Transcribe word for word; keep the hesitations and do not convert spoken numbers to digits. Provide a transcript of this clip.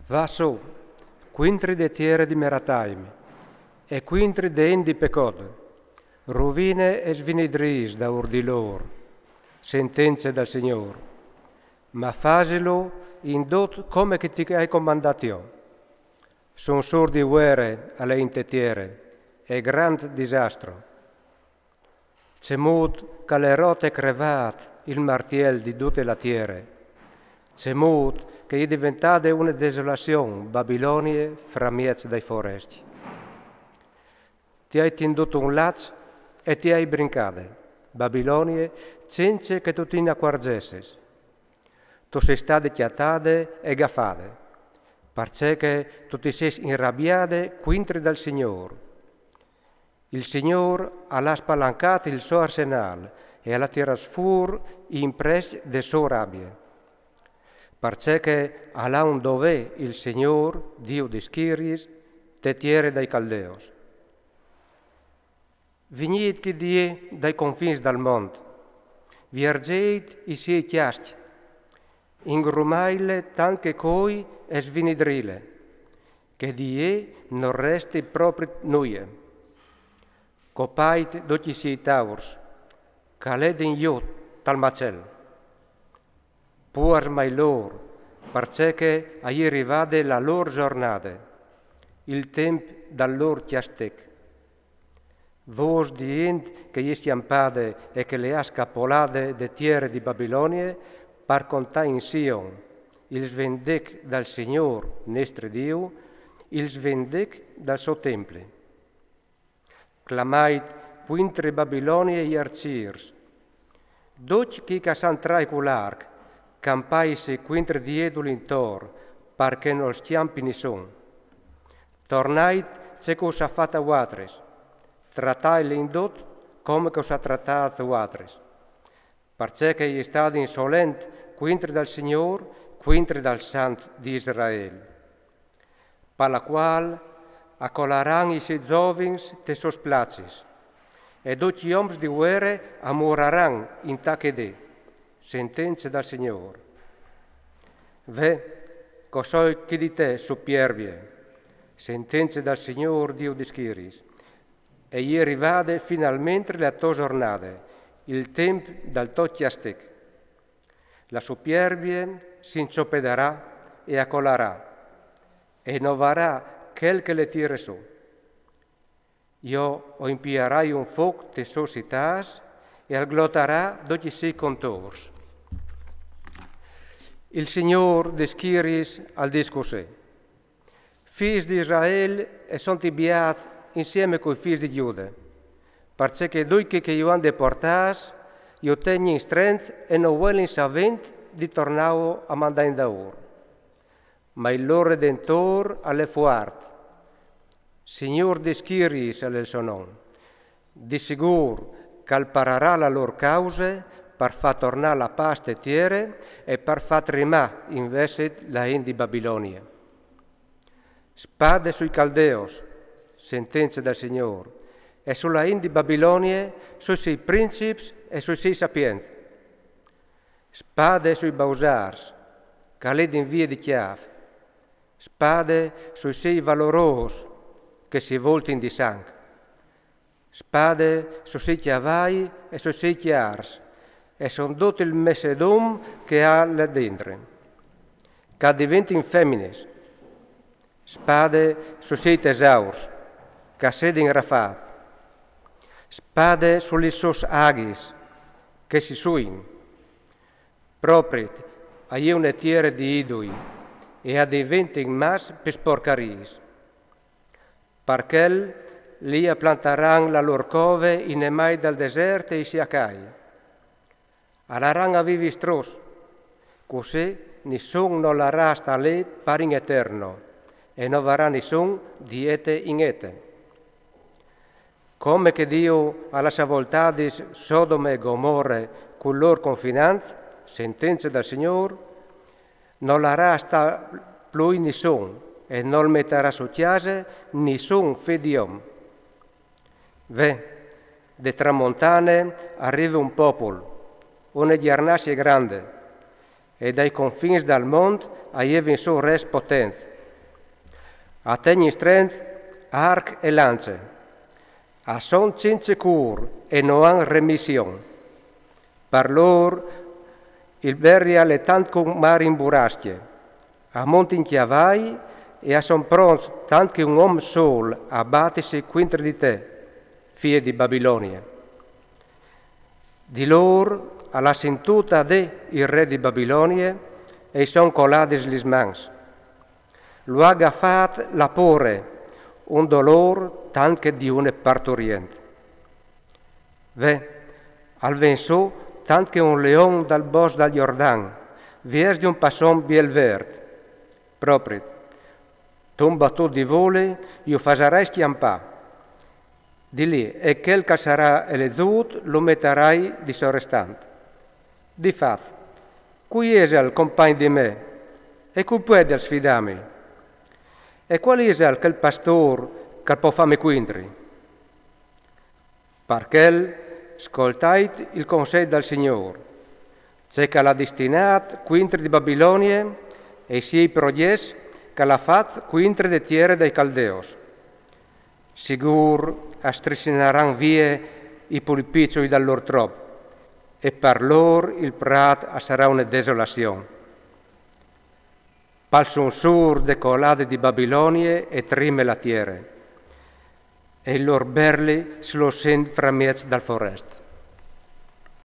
Va sù, cuintri de tiere di Merataim, e cuintri de int di pecot, ruvine e svinidrîs daûr di lôr, sentence dal Signôr, ma fasilu in dut come che ti ai comandât jo. Son sûr di vuere a la int te tiere, e grant disastro. Cemût che al è rot e crevât il martiel di dute la tiere, cemût che e je deventade une desolazion Babilonie framieç dai forescj. Ti ai tindût un laç e ti ai brincade, Babilonie, cence che tu ti n'acuarzessis. Tu sês stade cjatade e gafade, parcè che tu ti sês inrabiade cuintri dal Signôr. Il Signôr al à spalancât il so arsenâl e al à tirât fûr i imprescj de sô rabie. Parcè che al à un dovê il Signôr, Diu di schiriis, te tiere dai Caldeos. Vignît chi di jê dai confins dal mont, vierzêt i siei cjascj, ingrumaile tant che cûi e svinidrîle, che di jê nol resti propri nuie. Copait ducj i siei taurs, caledin jù tal macel. Puars mai lôr, parcè che e je rivade la lôr zornade, il timp dal lôr cjastec. Vôs di int che e je scjampade e che le à scapolade de tiere di Babilonie, par contâ in Sion il svendec dal Signôr nestri Diu, il svendec dal so templi. Clamait cuintri Babilonie i arcîrs. Ducj chei che a san trai cul arc, campaitsi cuintri di jê dulintor, par che nol scjampi nissun. Tornait ce che us à fat a vualtris, trataitli in dut come che us à tratâts vualtris. Parcè che e je stât insolent cuintri dal Signôr, cuintri dal Sant di Israel. Par la cuâl a colaran i siei zovins tes sôs placis, e ducj i oms di vuere a muraran in tache di, sentence dal Signôr. Ve, che o soi chi di te, supierbie, sentence dal Signôr Diu di schiriis, e je rivade finalmentri la tô zornade, il timp dal to cjastec. La supierbie si inçopedarà e a colarà, e no varà chel che le tire sù. Jo o impiarai un fûc tes sôs citâts e al glotarà ducj i siei contôrs. Il Signôr di schiriis al dîs cussì: Fîs di Israel a son tibiâts insiemi cui fîs di Gjude, parcè che ducj chei che ju àn depuartâts ju tegnin strents e no vuelin savê di tornâju a mandâ indaûr. Ma il lôr Redentôr al è fuart. Signôr di schiriis al è il so non. Di sigûr che al pararà la lôr cause par fâ tornâ la pâs te tiere e par fâ trimâ invezit la int di Babilonie. Spade sui Caldeos, sentence dal Signôr, e su la int di Babilonie, sui siei princips e sui siei sapients. Spade sui bausârs, che a ledin vie di cjâf. Spade sui siei valorôs, che si voltin di sanc. Spade sui siei cjavai e sui siei cjârs, e su dut il messedum che al à là dentri, che a diventin feminis. Spade sui siei tesaurs, che a sedin rafâts. Spade su lis sôs aghis, che si suin. Propit, a je une tiere di idui, e a diventin mats pes porcariis. Par chel li a plantaran la lôr cove inemai dal desert e i siacai. A laran a vivi struts, cussì nissun no larà a stâ li par in eterno, e no varà nissun di ete in ete. Come che Diu al à svoltadis Sodome e Gomorre cul lôr confinant, sentence dal Signôr, no larà a stâ plui nissun, e nol metarà su cjase nissun fi di om. Ve, de tramontane a rive un popul, une gjarnacie grande, e dai confins dal mont a jevin sù res potents, A tegnin strent arc e lance, a son cince cûr e no àn remission. Par lôr il Berial al è tant che un mâr in burascje, a montin cjavai e a son pronts tant che un om sôl a batisi cuintri di te, fie di Babilonie. Di lôr al à sintût a dî il re di Babilonie e i son coladis lis mans. Lu à gafât la pôre, un dolôr tant che di une parturient. Ve, al ven sù tant che un leon dal bosc dal Jordan, viers di un passon biel vert. Propit, tu un batût di voli ju fasarai scjampâ. Di li, e chel che al sarà elegjût lu metarai di sorestant. Di fat, cui isal compagn di me? E cui puedial sfidâmi? E cuâl isal chel pastôr che al pò fâmi cuintri? Par chel, scoltait il consei dal Signôr, ce che al à distinât cuintri di Babilonie e i siei progjets che al à fat cuintri de tiere dai Caldeos. Sigûr a striçinaran vie i pulpiçui dal lôr trop, e par lôr il prât al sarà une desolazion. Pal sunsûr de colade di Babilonie e trime la tiere, e il lôr berli si lu sint framieç dal forest.